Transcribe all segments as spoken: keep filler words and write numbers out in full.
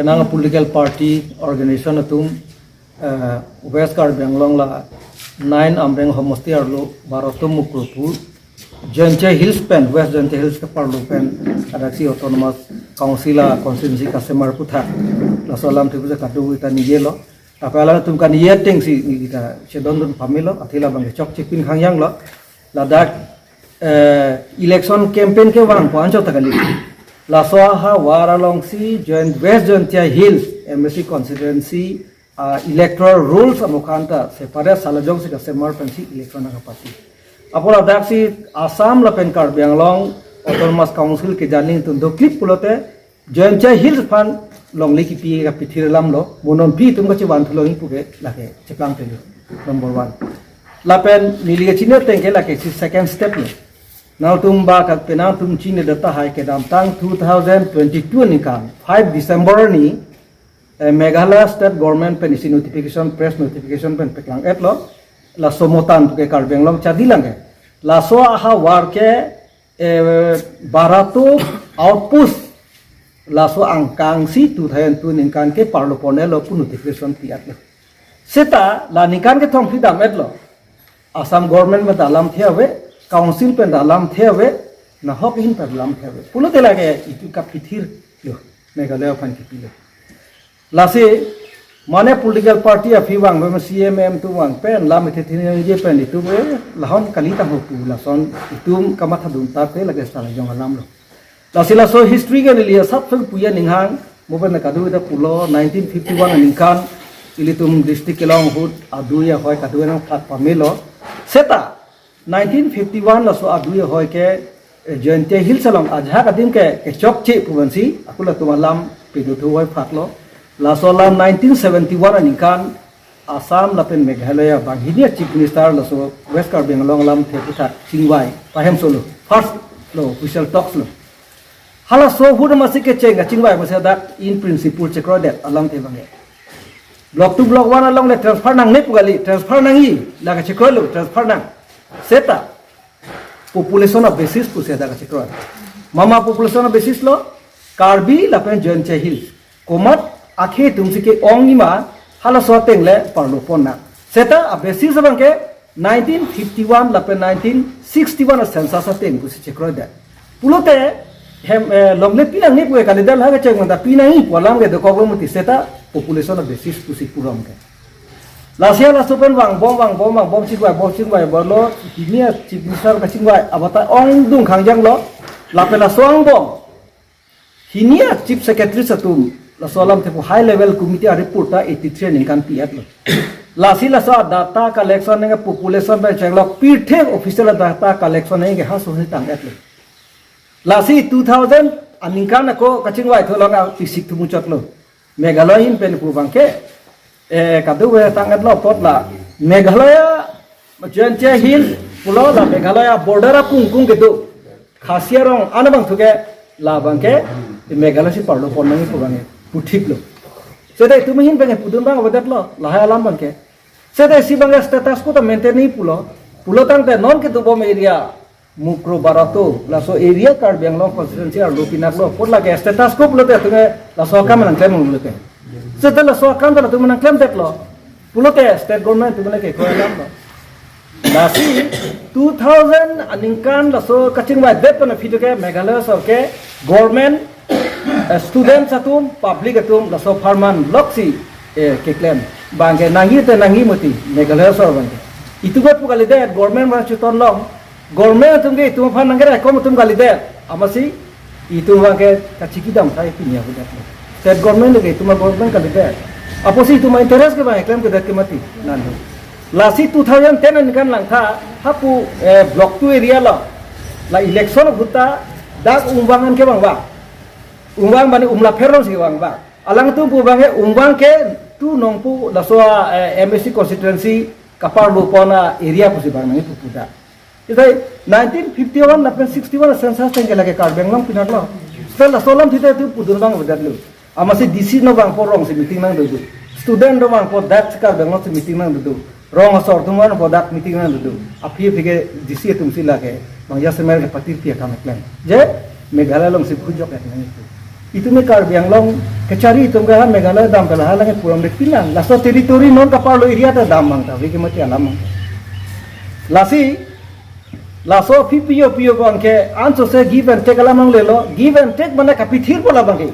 Nang political party organization atum, eh, West Karbi Anglong la nine Amreng homosti arlo barato Mukropu, Jaintia Hills pen, West Jaintia Hills ke parlo pen, adaksi Autonomous Council a constituency kasemar aputhak laso alamthe pu kadokave ta ningje lo. Tapi alangtum kaningje atengsi neli ta chedondun pamelo, athe labang ke chokche pin khangjang lo. Ladak, eh, election campaign kevangpo anchot ta kali. Laso ahavar alongsi Jain-, West Jaintia Hills M A C constituency, ah, electoral rolls amokhan ta separate salajongsi kasemar pensi election nangkapati. Apot ladaksi Assam lapen Karbi Anglong Autonomous Council ke janing tun doklip pulote Jaintia Hills aphan longle kipi kapithir alam lo, mo non pi atum kachevanthu longji pu ke lake cheplang pelo. Number one. Lapen neli kachini ateng ke lake si second step lo. Nangtum ba ka penang atum chini data hai kedamtang two thousand twenty-two aningkan five December ni, eh, Meghalaya State Government pen isi notification, press notification pen paklang-et lo. Laso motan pu ke Karbi Anglong chadi lang ke. Laso ahavar ke, eh, barato outpost laso angkangsi two thousand two aningkan ke parlo pon-et lo pu notification pi-et lo. Seta la aningkan kethom phi dam-et lo. Assam government pen ta alamthe ave, council pen ta alamthe ave, nahok ahin pen alamthe ave. Pulote lake itum kapithir lo, Meghalaya aphan kipilo. Lasi mane political party aphi vang, mane C M M atum vang pen, lam ithe thin je pen itum, eh, lahon kali tangho pu lason itum kamathadun ta ke lake salajong alam lo. Lasi laso history ke neli asap pen puji aning hang, mo pen kadokave ta pulo, nineteen fifty-one aningkan ilitum district kelong ahut adui ahoi kadokave nangphat pamelo. Seta nineteen fifty-one laso adui ahoi ke, eh, Jaintia Hills along ajahak adim ke, kechokche pu pensi, ako latum alam pedothu ahoi phatlo. Laso alam nineteen seventy-one aningkan Assam lapen Meghalaya banghini a Chief Minister laso West Karbi Anglong alamthe aputhak chingvai, pahem solo, first lo, official talks lo. Halaso ahut amatsi kecheng kachingvai amatsi dak in principle chekroidet alamthe abang ke. Block two, block one along le transfer nangne pu kali, transfer nangji, lake chekroi lo, transfer nang. Seta population a basis pusi dak chekroi. Mama population a basis lo, Karbi lapen Jaintia Hills. Komat akhei atumsi ke-ongji ma, halaso ateng le parlo pon nang. Seta a basis abang ke nineteen fifty-one lapen nineteen sixty-one a census ateng pusi chekroidet. Pulote hem, eh, longle pinangji pu ke kalidet, lake cheng manda pinangji pu alam ke dokok lo mati, seta population a basis pusi purom ke. Lasi laso pen vangbom, vangbom, vangbom chingvai, bom chingvai, bom lo, hini a Chief Minister kachingvai, abata ongdung khangjang lo, lapen laso angbong hini a Chief Secretary atum, laso alamthe pu high level committee a report ta eighty-three aningkan pi-et lo. Lasi laso a data collection nang population pen chenglo, pirthe official data collection nang ke haso si tang-et lo. Lasi two thousand aningkan ako kachingvai thu along a pisik thu muchot lo. Meghalaya ahin pen pu abang ke, eh, kadokave tang-et lo apot la Meghalaya, Jaintia Hills pulo la Meghalaya border akung kung kedo Khasi arong ana abang thu ke, labang ke Meghalaya si parlo pon nangji pu abang ke puthip lo. Seta itum ahin abang ke pudun abang avedet lo, lahai alam abang ke. Seta isi abang ke status quo ta maintain nangji pulo, pulo tangte non kedobom area Mukroh Barato, laso area Karbi Anglong constituency arlo pinaklo, apot lake status quo pulote itum ke laso akam nangklem pulote. Seta laso akam ta itum nangklemdetlo. Pulote state government itum ke kroilamlo. Lasi two thousand aningkan laso kachingvaidet pen aphi thu ke Meghalaya asor ke government, eh, students atum, public atum laso apharman loksi, eh, keklem. Abang ke nangji te nangji mati Meghalaya asor abang ke. Itum ke pu kalidet, government abang chutong long. Government atum ke itum aphan nangkere kom atum kalidet. Amatsi itum abang ke kachiki dam sai pinya budak. State government ke itum government kalidet. Apotsi itum interest ke abang klem kedet ke mati. Nang. Lasi two thousand ten aningkan langtha, hapu, eh, block two area lo. La election ahut ta dak umvang an ke vangvang. Umvang mane umla pherlong si vangvang. Alangtum pu abang ke umvang ke tu nong pu laso, eh, M A C constituency kaparlo pon a area pusi vang nangji pu pu dak. Itai nineteen fifty-one lapen sixty-one census ateng ke lake Karbi Anglong pinaklo. Seta laso alamthe ta itum pudun abang avedet lo. Amatsi D C no vangpo, rong si meeting nangdodu. Student no vangpo, dak Karbi Anglong si meeting nangdodu. Rong asor atum vangpo, dak meeting nangdodu. Aphi aphi ke D C atumsi lake bang jasemer ke patir pi akam klem. Je Meghalaya alongsi bhujok ek nangji pu. Itum ke Karbi Anglong kachari atum ke ha Meghalaya dam ke lahai lang ke puram de pinang. Laso territory non kaparlo area ta dam mang ta, veke mati alam mang. Lasi, laso aphi piyo piyo abang ke, anso se give and take alam mang lelo, give and take mane kapithir bola abang ke.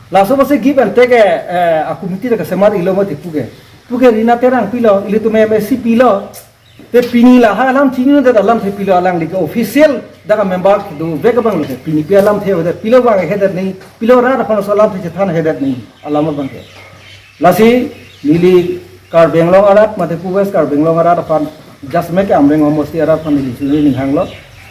Laso basi give and take ke, eh, a committee ta kasemar ilo mati pu ke. Pu ke Rina Terang pilo, ilitum M A C pilo. Te pini lahai alamthe ni te alamthe pilo alangli ke official dak a member kedovek abang lo te. Pini pi alamthe te pilo abang hedet ni, pilo rat aphan so alamthe chethan hedet ni alam abang ke. Lasi neli Karbi Anglong arat mate pu West Karbi Anglong arat aphan, jasemet ke Amreng homosti arat aphan neli chini ning hanglo.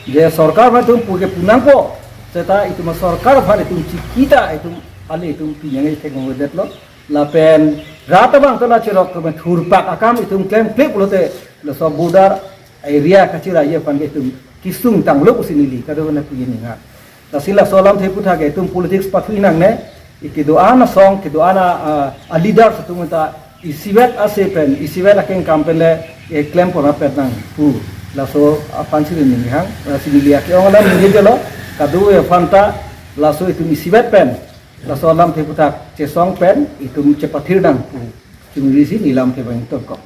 Je sorkar aphan itum pu ke pu nangpo. Seta itum sorkar aphan itum chikita itum ale itum pinyange thek mo hedet lo. Lapen rat abang tola chirok kemen thurpak akam itum klemkle pulote laso border area kachiraji aphan ke itum kesung tanglo pusi neli kadokave pu ning hang. Lasi laso alamthe aphuthak ke itum politics pathu nangne, i kedo-an asong, kedo-an a, a, a leaders atum ta isivet ase pen, isivet akeng kam pen le, e, klem pon apet nang pu. Laso aphan si ning hang, lasi neli ake-ong alam neli jalo, kadokave aphan ta, laso itum isivet pen, laso alamthe aphuthak chesong pen itum chepathir nang pu chungrisi neli alamthe abang tongkok.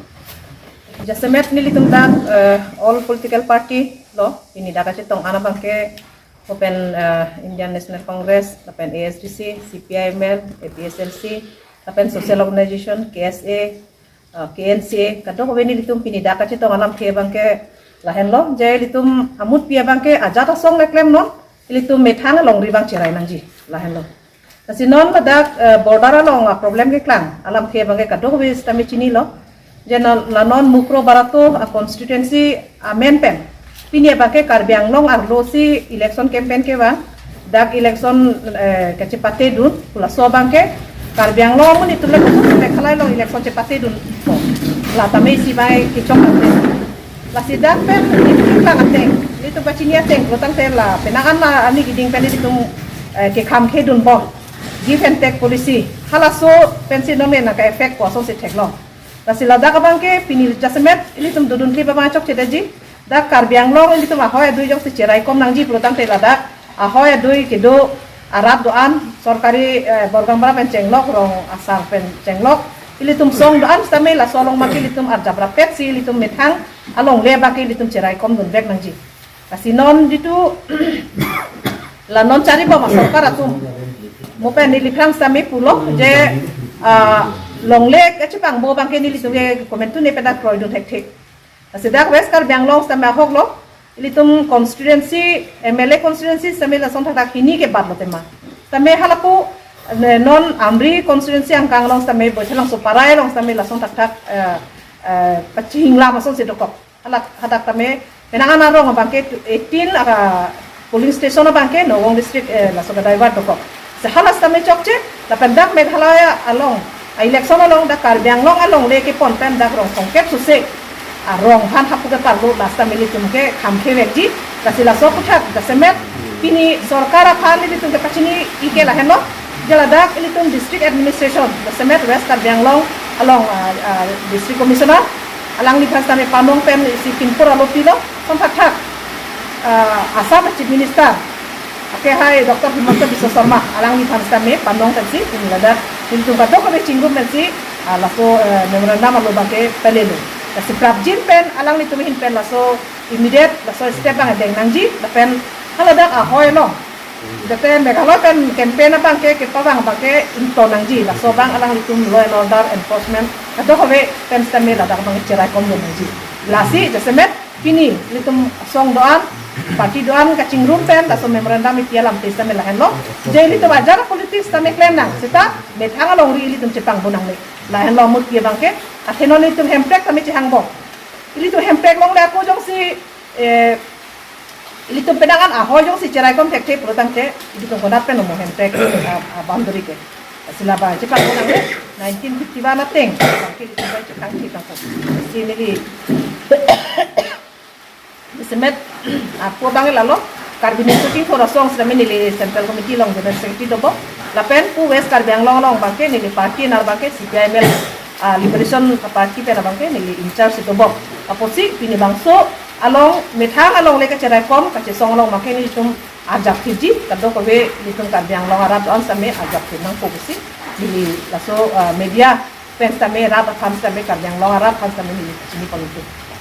Jasemet nelitum dak, eh, all political party lo, pini dak kachetong an abang ke, open, eh, Indian National Congress, lapen A S D C, C P I M L, A P H L C, lapen social organization, K S A, eh, K N C A, kadokave nelitum pini dak kachetong alamthe abang ke lahenlo, je ilitum amutpi abang ke ajat asong le klemnon, ilitum methang alongri abang cherai nangji, lahenlo. Lasi non ladak, eh, border along a problem keklang alamthe abang ke kadokave sitame chinilo. Je non, la non Mukroh Barato a constituency amen pen pini abang ke Karbi Anglong arlo si election campaign kevang, dak election, eh, kachepatedun, pu laso abang ke Karbi Anglong amonit atum le Meghalaya along election chepatedun. La tame isi abang ke kechok ante. Lasi dak pen itum keklang ateng, itum pachini ateng, pulotangte la penang an arni keding pen itum, eh, kekham khedun bom, give and take policy. Halaso pensi non nangke-effect ko asonsi theklong. Lasi ladak abang ke pini jasemet ilitum dodun klip abang chokche detji. Dak Karbi Anglong ilitum ahoi adui jongsi cheraikom nangji pulotangte ladak ahoi adui kedo arat do-an, sorkari, eh, bor gaonbura pen chenglok, rong asar pen chenglok, ilitum song do-an sitame laso along abang ke ilitum arjap rapetsi ilitum methang alongle abang ke ilitum cheraikom dunvek nangji. Lasi non jitu la non charibom a sorkar atum, mo pen neliphan sitame pulo je, ah, longle kachepangbo abang ke nelitum ke komantu ne pen dak kroidun thekthe. Lasi dak West Karbi Anglong sitame ahok lo, ilitum constituency, M L A constituency sitame lason thakthak hini ke bat lo tema. Sitame halapu, ne, non Amri constituency angkang along sitame, Baithalangso Parai along sitame lason thakthak, eh, eh, pachihinglam asonsi dokok. Halak hadak tame penang an arong abang ke eighteen a polling station abang ke Nagaon district, eh, laso ke divert dokok. Sehalas tame chokche, lapen dak Meghalaya along, a election along dak Karbi Anglong alongle kepon pen dak rong songkep suse arong aphan hapu ke parlo, lasi tame ilitum ke kham khevekji, lasi laso aphuthak jasemet pini sorkar aphan ilitum ke pachini ike lahenlo, je ladak ilitum district administration, jasemet West Karbi Anglong along, ah, ah, district commissioner, alangliphan sitame panong pen isi pinpur alo pilo, son thakthak, ah, Assam Chief Minister, akehai Doctor Himanta Biswa Sarma, alangliphan sitame panong pensi, pini ladak, ilitum kadokave chingrum pensi, ah, laso, eh, memorandum alo abang ke pelelo. Lasi prapjin pen, alanglitum ahin pen laso immediate, laso step abang deng nangji, lapen haladak ahoi along. Jate Meghalaya pen campaign abang ke, kepavang abang ke ington nangji, laso abang alanglitum law and order enforcement kadokave pen sitame ladak abang cheraikom nangji. Lasi jasemet pini ilitum song do-an, party do-an kachingrum pen laso memorandum ipi alamthe sitame lahenlo. Je ilitum ajat politics sitame klem nang, seta methang alongri ilitum chepangbo nangne. Lahenlo amutpi abang ke, athe non ilitum hemprek sitame chehangbo. Ilitum hemprek longle ako jongsi, eh, ilitum penang an ahoi jongsi cheraikom thekthe pulotangte, ilitum konat pen mo hemprek, ah, ah, boundary ke. Lasi labang chepangbo nangne, nineteen fifty-one ateng abang ke ilitum bai chepangthe tangkok. Si neli jasemet, ah, pu abang lalo, Karbi Ningso Chingthor Asong sitame neli Central Committee along General Secretary dopo. Lapen pu West Karbi Anglong along abang ke neli party anar abang ke C P I M L, ah, Liberation Party pen abang ke neli in charge dopo. Apotsi pini bangso along methang alongle kacheraikom kachesong along abang ke nelitum Arjap theji, kadokave ilitum Karbi Anglong arat an sitame arjap the nangpo pusi neli laso, ah, media pen sitame, rat aphan sitame, Karbi Anglong arat aphan sitame neli chini pon ilitum.